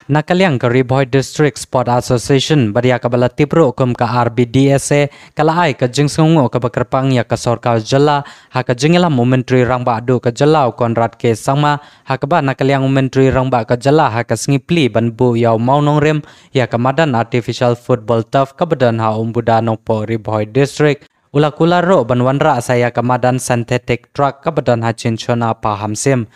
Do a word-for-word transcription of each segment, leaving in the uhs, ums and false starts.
Na ka liang ka Ri Bhoi District Sport Association bad ïa kaba la tip ruh kum ka R B D S A ka la ai ka jingsngewnguh kaba kyrpang ïa ka sorkar jylla ha ka jingïalam u Myntri Rangbah duh ka jylla u Conrad K Sangma, ha kaba na ka liang u Myntri Rangbah ka jylla ha ka sngi plie ban buh ïa u mawnongrim ïa ka madan artificial football turf kaba don ha Umbuda Nongpoh Ri Bhoi District. U la kular ruh ban wanrah sa ïa ka madan synthetic track kaba don ha Chinchona Pahamsyiem,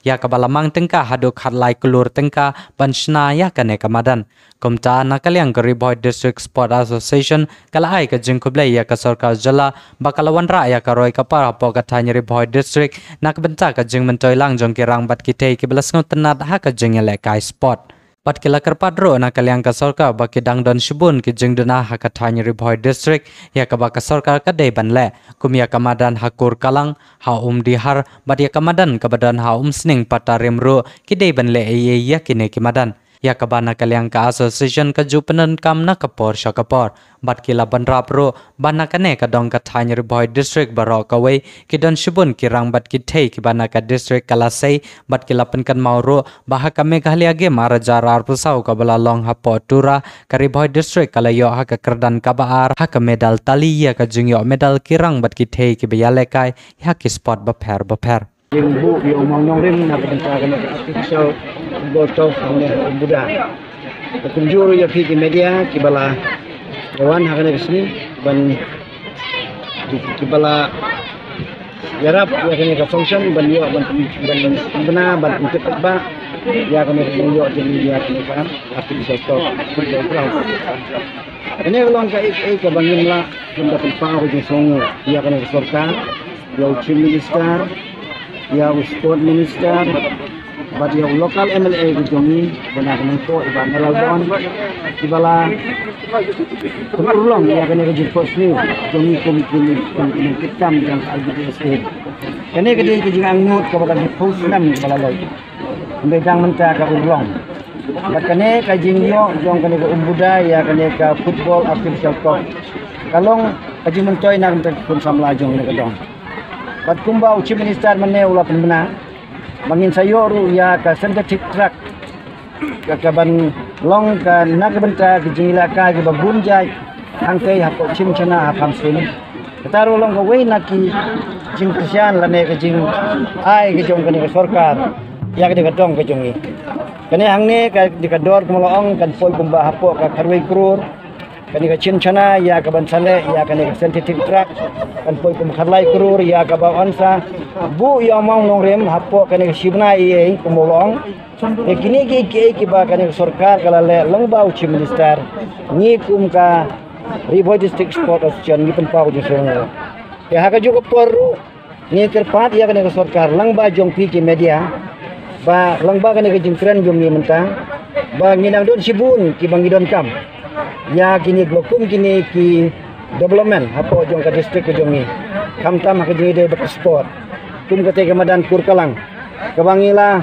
ïa kaba la mang tyngka haduh khatlai klur tyngka ban shna ïa kane ka madan. Kumta na ka liang ka Ri Bhoi District Sport Association ka la ai ka jingkhublei ïa ka sorkar jylla ba ka la wanrah ïa ka roi ka par hapoh ka thaiñ Ri Bhoi District na ka bynta ka jingmyntoi lang jong ki rang bad ki thei kiba la sngewtynnat ha ka jingïalehkai sport. Bad ki la kyrpad ruh na ka liang ka sorkar ba ki dang don shibun ki jingduna ha ka thaiñ Ri Bhoi District ïa kaba ka sorkar ka dei ban leh, kum ïa ka madan ha Kurkalang, ha Umdihar bad ïa ka madan kaba don ha Umsning Patarim ruh ki dei ban leh ei ei ïa kine ki madan. Ïa kaba na ka liang ka association ka ju pyndonkam na ka por sha ka por. Bad ki la bynrap ruh ba na kane ka dong ka thaiñ Ri Bhoi District baroh kawei ki don shibun ki rang bad ki thei kiba na ka district ka la sei, bad ki la pynkynmaw ruh ba ha ka Meghalaya Game ar hajar arphew saw kaba la long hapoh Tura, ka Ri Bhoi District ka la ïoh ha ka kyrdan kaba ar ha ka medal tally ïa ka jingïoh medal ki rang bad ki thei kiba ïalehkai ha ki sport bapher bapher. Jingbuh ïa u mawnongrim na ka bynta kane ka artificial football turf hangne ha Umbuda. Kumjuh ruh ïa phi ki media kiba la wan ha kane ka sngi ban, kiba la ïarap ïa kane ka function ban ïoh ban, ban bna ban pyntip ba ïa kane ka ïoh jingïa kane ka artificial turf football ground. Kane ka long kaei kaei kaba ngim lah ban da pynpaw ka jingsngewnguh ïa kane ka sorkar, ïa u Chief Minister, ïa u Sport Minister bad ïa u local M L A ka jong ngi, ba na ka Nongpoh i Bah Mayralborn, kiba la pynurlong ïa kane ka jingphohsniew jong ngi kum ki nongkitkam jong ka R B D S A. Kane ka dei ka jingangnud kaba ka jingphohsniew kaba la leh. Hynrei dang mynta ka urlong. Bad kane ka jingïoh jong kane ka Umbuda ïa kane ka football artificial turf ka long ka jingmyntoi na ka bynta ki khun samla jong kane ka dong. Bad kumba u Chief Minister mynne u la pynbna ba ngin sa ïoh ruh ïa ka synthetic track, ka, ka ban long ka na ka bynta ki jingïalehkai kiba bun jait hangtei hapoh Chinchona ha Pahamsyiem. Kata ruh long kawei na ki jingkyrshan lane ka jingai ka jong kane ka sorkar ïa kane ka dong ka jong ngi. Kane hangne ka, ka dor kumba la ong kan poi kumba hapoh ka khatwei klur. Kane ka Chinchona ïa ka ban sa leh ïa kane ka synthetic track kan poi kumba khatlai klur ïa kaba yn sa buh ïa u mawnongrim hapoh kane ka shi bnai ei ei kumba la ong. Te kine kiei kiei kiba kane ka sorkar ka la leh lyngba u Chief Minister, ngi kum ka Ri Bhoi District Sport Association ngi pynpaw ka jingsngewnguh. Te ha kajuh ka por ruh ngi kyrpad ïa kane ka sorkar lyngba jong phi ki media, ba lyngba kane ka jingkren jong ngi mynta ba ngi dang don shibun kiba ngi donkam ïa kine ki, kum kine ki development hapoh jong ka district ka jong ngi, khamtam ha ka jingïadei bad ka sport. Kum kata ka madan Kurkalang kaba ngi la,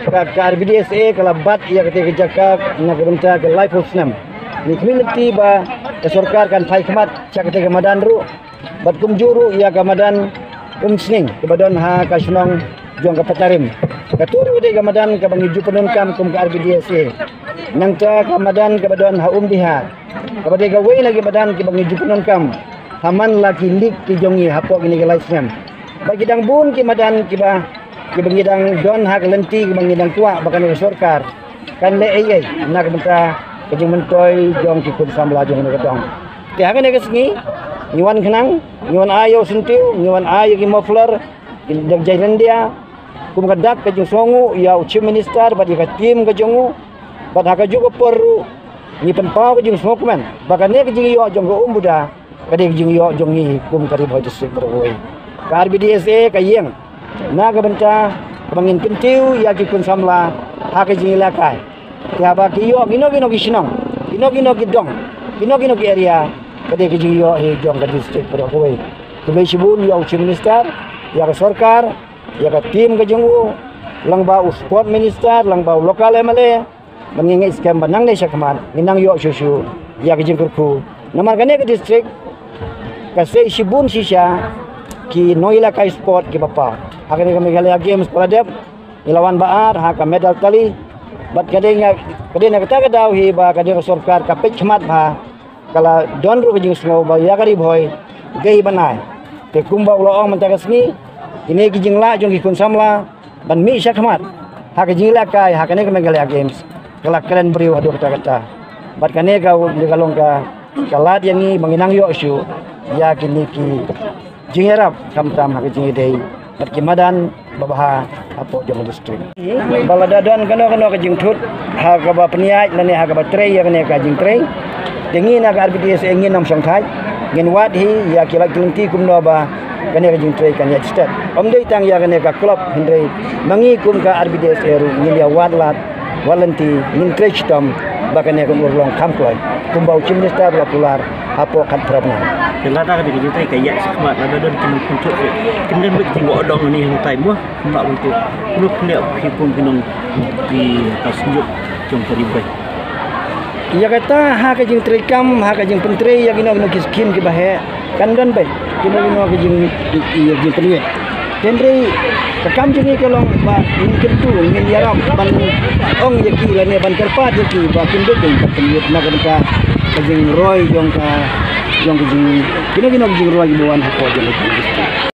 ka, ka R B D S A ka la bat ïa kata ka jaka na ka bynta ka laiphew snem. Ngi kyrmen lynti ba ka sorkar kan phai khmat sha kata ka madan ruh. Bad kumjuh ruh ïa ka madan Umsning kaba don ha ka shnong jong ka Patarim. Kata ruh ka dei ka madan kaba ngi ju pyndonkam kum ka R B D S A. Nangta ka madan kaba don ha Umdihar, kaba dei kawei na ki madan kiba ngi ju pyndonkam ha man la ki league ki jong ngi hapoh kine ki lai snem. Bad ki dang bun ki madan kiba, kiba ngi dang don ha ka lynti kiba ngi dang kwah ba kane ka sorkar kan leh ei ei na ka bynta ka jingmyntoi jong ki khun samla jong kane ka dong. Te ha kane ka sngi ngi wan khnang, ngi wan ai ïa u syntiew, ngi wan ai ïa ki muffler, ki dak jairendia kum ka dak ka jingsngewnguh ïa u Chief Minister bad ïa ka team ka jong u. Bad ha kajuh ka por ruh ngi pynpaw ka jingsngewkmen ba kane ka jingïoh jong ka Umbuda ka dei ka jingïoh jong ngi kum ka Ri Bhoi District baroh kawei. Ka R B D S A ka ïeng na ka bynta kaba ngin kyntiew ïa ki khun samla ha ka jingïalehkai. Te haba ki ïoh kino kino ki shnong, kino kino ki dong, kino kino ki area, ka dei ka jingïoh hi jong ka district baroh kawei. Khublei shibun ïa u Chief Minister, ïa ka sorkar, ïa ka team ka jong u, lyngba u Sport Minister, lyngba u local M L A, ba ngi ngeit skhem ba nangne shakhmat ngin nang ïoh shuh shuh ïa ka jingkyrkhu. Namar kane ka district ka sei shibun shisha ki nongïalehkai sport kiba paw. Ha kane ka Meghalaya Games ba la dep ngi la wan ba ar ha ka medal tally. Bad ka dei nga, ka dei na kata ka daw hi ba ka dei ka sorkar ka peit khmat bha, ka la don ruh ka jingsngew ba ïa ka Ri Bhoi dei ban ai. Te kumba u la ong mynta ka sngi, kine ki jinglah jong ki khun samla ban mih sha khmat ha ka jingïalehkai ha kane ka Meghalaya Games, ka la kren briew haduh katta katta. Bad kane ka dei ka long ka, ka lad ïa ngi ba ngin nang ïoh shuh ïa kine ki jingïarap khamtam ha ka jingïadei bad ki madan babha hapoh jong ka district. Ba lada don kano kano ka jingthut ha kaba pynïaid lane ha kaba trei ïa kane ka jingtrei, te ngi na ka R B D S A ngin ym shongthait, ngin wad hi ïa ki lad ki lynti kumno ba kane ka jingtrei kan ïaid stet. Ym dei tang ïa kane ka club hynrei ma ngi kum ka R B D S A ruh ngin ïa wad lad, wad lynti, ngin trei shitom ba kane kan urlong kham kloi kumba u Chief Minister u la kular hapoh khatphra bnai. Te lada ka dei ka jingtrei ka ïaid shakhmat, lada don ki nongpynthut, kin don beit ki nongdong ni hangtai mo, kumba bynta. Kumno pynlong phi kum ki nong, ki ka seng jong ka Ri Bhoi. Ïa kata ha ka jingtreikam, ha ka jingpyntrei ïa kino kino ki skim kiba heh, kan don beit kino kino ki jing, ki, ki jingpynïaid. Hynrei ka kam jong ngi ka long ba ngin kyntu, ngin ïarap ban ong ïa ki lane ban kyrpad ïa ki ba kin beit ban pynïaid na ka bynta ka jingroi jong ka, jong ka jing, kino kino ki jingroi kiba wan hapoh jong ka jingdistur.